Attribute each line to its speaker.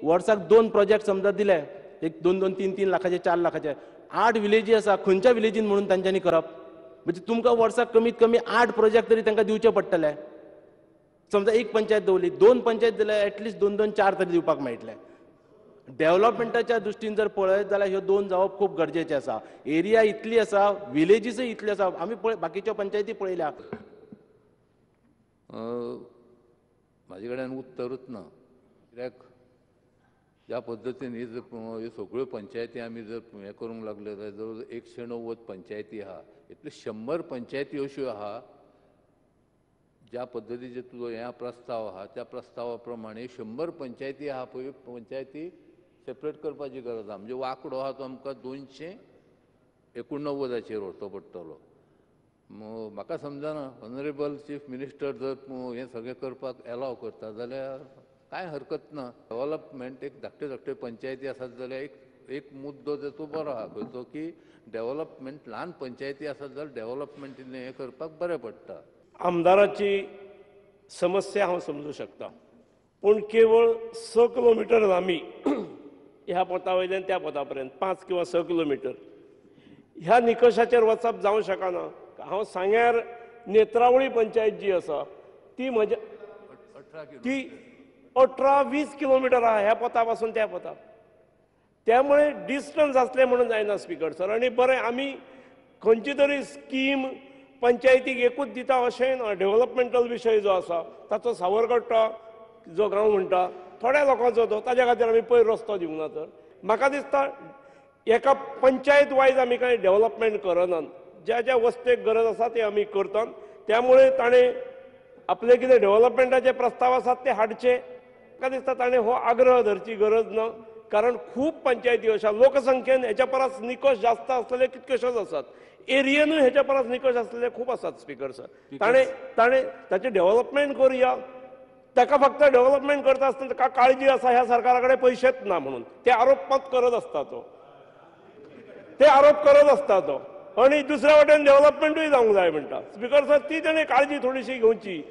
Speaker 1: वर्साक 2 प्रोजेक्ट समजा दिले, एक 2 2 3 3 लाखाचे 4 लाखाचे, 8 विलेजी आसा, खंयच्या विलेजीन म्हणून तांच्यांनी करप? म्हणजे तुमकां वर्साक कमीत कमी 8 प्रोजेक्ट तरी तांकां दिवचे पडटले. समजा एक पंचायत दवरली, 2 पंचायत दिल्यार एटलिस्ट 2 2 4 तरी दिवपाक मेळटले. डेव्हलपमेंटाच्या दृश्टीन जर पळयत जाल्यार ह्यो 2 जावप खूब गरजेचें आसा. एरिया इतली आसा, विलेजीसय इतली आसा, आमी बाकीच्यो पंचायती पळयल्या.
Speaker 2: म्हाजे कडेन उत्तरूच ना, कित्याक ज्या पद्दतीन ही ह्यो सगळ्यो पंचायती आमी जर हें करूंक लागले जाल्यार जवळ जवळ 190 पंचायती आहा, इतल्यो 100 पंचायती अश्यो आहा ज्या पद्दतीचे तुजो हे प्रस्ताव आहा त्या प्रस्तावा प्रमाणे 100 पंचायती आहा पळय, पंचायती सेपरेट करपाची गरज आहा. म्हणजे आंकडो आहा तो आमकां 289 व्हरचो पडटलो. म्हाका समजना ऑनरेबल चीफ मिनिस्टर जर हें सगळें करपाक एलाव करता जाल्यार कांय हरकत ना. डेव्हलपमेंट एक धाकट्यो धाकट्यो पंचायती आसात जाल्यार एक मुद्दो तो बरो आहा खंयचो की डेव्हलपमेंट ल्हान पंचायती आसात जाल्यार डेव्हलपमेंट हें करपाक बरें पडटा.
Speaker 3: आमदाराची समस्या हांव समजू शकता, पूण केवळ 6 किलोमिटर लांबी ह्या पोता वयल्यान त्या पोता पर्यंत 5 किंवा 6 किलोमिटर ह्या निकशाचेर वचप जावंक शकना. हांव सांग्यार नेत्रावळी पंचायत जी आसा ती म्हज्या ती 18-20 किलोमिटर आहा ह्या पोता पासून त्या पोता, त्यामुळे डिस्टन्स आसलें म्हणून जायना स्पीकर सर. आनी बरें आमी खंयची तरी स्कीम पंचायतीक एकूच दिता अशें ना. डेव्हलपमेंटल विशय जो आसा ताचो सावरकट्टा जो गांव म्हणटा थोड्या लोकांचो तो, ताज्या खातीर आमी पयर रस्तो दिवंक ना. तर म्हाका दिसता एका पंचायत वायज आमी कांय डेव्हलपमेंट करनात, ज्या ज्या वस्तेक गरज आसा ते आमी करतात. त्यामुळे ताणें आपले कितें डेव्हलपमेंटाचे प्रस्ताव आसात ते हाडचे. म्हाका दिसता ताणें हो आग्रह धरची गरज ना, कारण खूब पंचायती अशा लोकसंख्येन हेच्या परस निकश जास्त आसलेले कितक्योश्योच आसात, एरियेनूय हेच्या परस निकश आसलेले खूब आसात स्पीकर सर. ताणें ताणें ताचें डेव्हलपमेंट करुया. ताका फक्त डेव्हलपमेंट करता आसतना ताका काळजी आसा ह्या सरकारा कडेन पयशेच ना म्हणून ते आरोप मात करत आसता तो, ते आरोप करत आसता तो, आनी दुसऱ्या वटेन डेव्हलपमेंटूय जावंक जाय म्हणटा. स्पीकर सर ती ताणें काळजी थोडीशी घेवची.